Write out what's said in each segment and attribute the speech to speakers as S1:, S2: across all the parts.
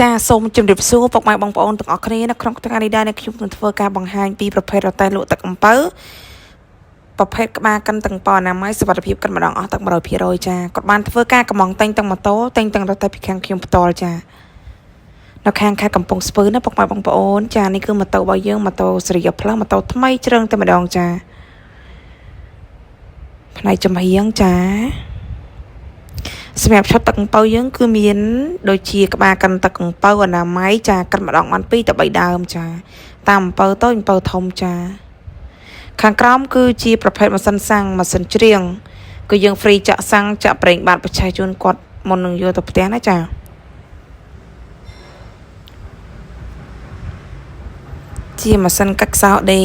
S1: ចាសូមជម្រាបសួរពុកម៉ែបងប្អូនទាំងអស់គ្នានៅក្នុងថ្ងៃនេះដែរអ្នកខ្ញុំនឹងធ្វើការបង្ហាញពីប្រភេទរទេះលក់ទឹកអំពៅប្រភេទក្បាលកិនទាំងប៉ុអនាម័យសុវត្ថិភាពកិនម្ដងអស់ទឹក100%ចាគាត់បានធ្វើការកំងតែងទាំងម៉ូតូតែងទាំងរទេះពីខាងខ្ញុំផ្ទាល់ចានៅខាងខេត្តកំពង់ស្ពឺណាពុកម៉ែបងប្អូនចានេះគឺម៉ូតូរបស់យើងម៉ូតូសេរីផ្លូវម៉ូតូថ្មីជ្រើងតែម្ដងចាផ្នែកចំហៀងចាសម្រាប់ឈុតទឹកអំពៅយើងគឺមានដូចជាក្បាលកិនទឹកអំពៅអនាម័យចាកិនម្ដងបាន2ទៅ3ដើមចាតាមអំពៅតូចអំពៅធំចាខាងក្រោមគឺជាប្រភេទម៉ាស៊ីនសាំងម៉ាស៊ីនច្រៀងគឺយើង free ចាក់សាំងចាក់ប្រេងបាតបច្ឆេះជូនគាត់មុននឹងយកទៅផ្ទះណាចាជាម៉ាស៊ីនកាច់សោដេ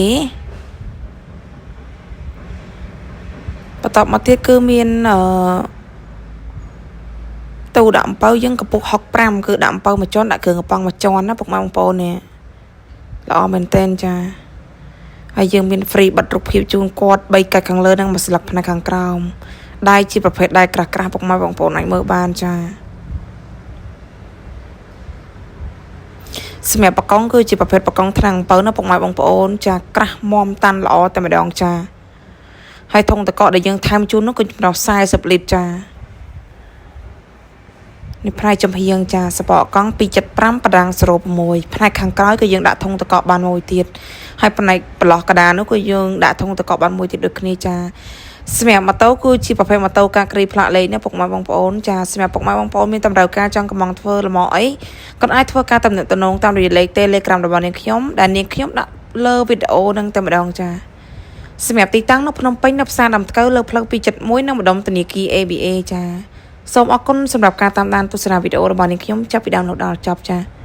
S1: បន្ទាប់មកទៀតគឺមានអឺទូដាក់អំពៅយើងកម្ពស់65គឺដាក់អំពៅមួយជាន់ដាក់គ្រឿងកំប៉ុងមួយជាន់ណាពុកម៉ែបងប្អូននេះល្អមែនតើចាហើយយើងមាន free បិទរូបភាពជូនគាត់3កាច់ខាងលើនិងមួយស្លឹកផ្នែកខាងក្រោមដៃជាប្រភេទដៃក្រាស់ក្រាស់ពុកម៉ែបងប្អូនអាចមើលបានចាសម្រាប់បកងគឺជាប្រភេទបកងថ្នាំងអំពៅណាពុកម៉ែបងប្អូនចាក្រាស់មមតាន់ល្អតែម្ដងចាហើយធុងតកកដែលយើងថែមជូននោះគឺចំណុះ40លីត្រចានេះផ្នែកចំហៀងចាសបកកង់275បដាំង06ផ្នែកខាងក្រោយគឺយើងដាក់ធុងតកកបានមួយទៀតហើយផ្នែកប្រឡោះកដានោះគឺយើងដាក់ធុងតកកបានមួយទៀតដូចគ្នាចាសម្រាប់ម៉ូតូគឺជាប្រភេទម៉ូតូការគ្រីផ្លាកលេខណាពុកម៉ែបងប្អូនចាសម្រាប់ពុកម៉ែបងប្អូនមានតម្រូវការចង់កំងធ្វើលម្អអីគាត់អាចធ្វើការតំណតំណងតាមរយៈលេខ Telegram របស់នាងខ្ញុំដែលនាងខ្ញុំដាក់លើវីដេអូនឹងតែម្ដងចាសម្រាប់ទីតាំងនៅភ្នំពេញនៅផ្សារដើមថ្កូវលើផ្លូវ271នៅម្ដុំធនាគារ ABA ចាសូមអរគុណសម្រាប់ការតាមដានទស្សនាវីដេអូរបស់នាងខ្ញុំចាប់ពីដើមរហូតដល់ចប់ចា។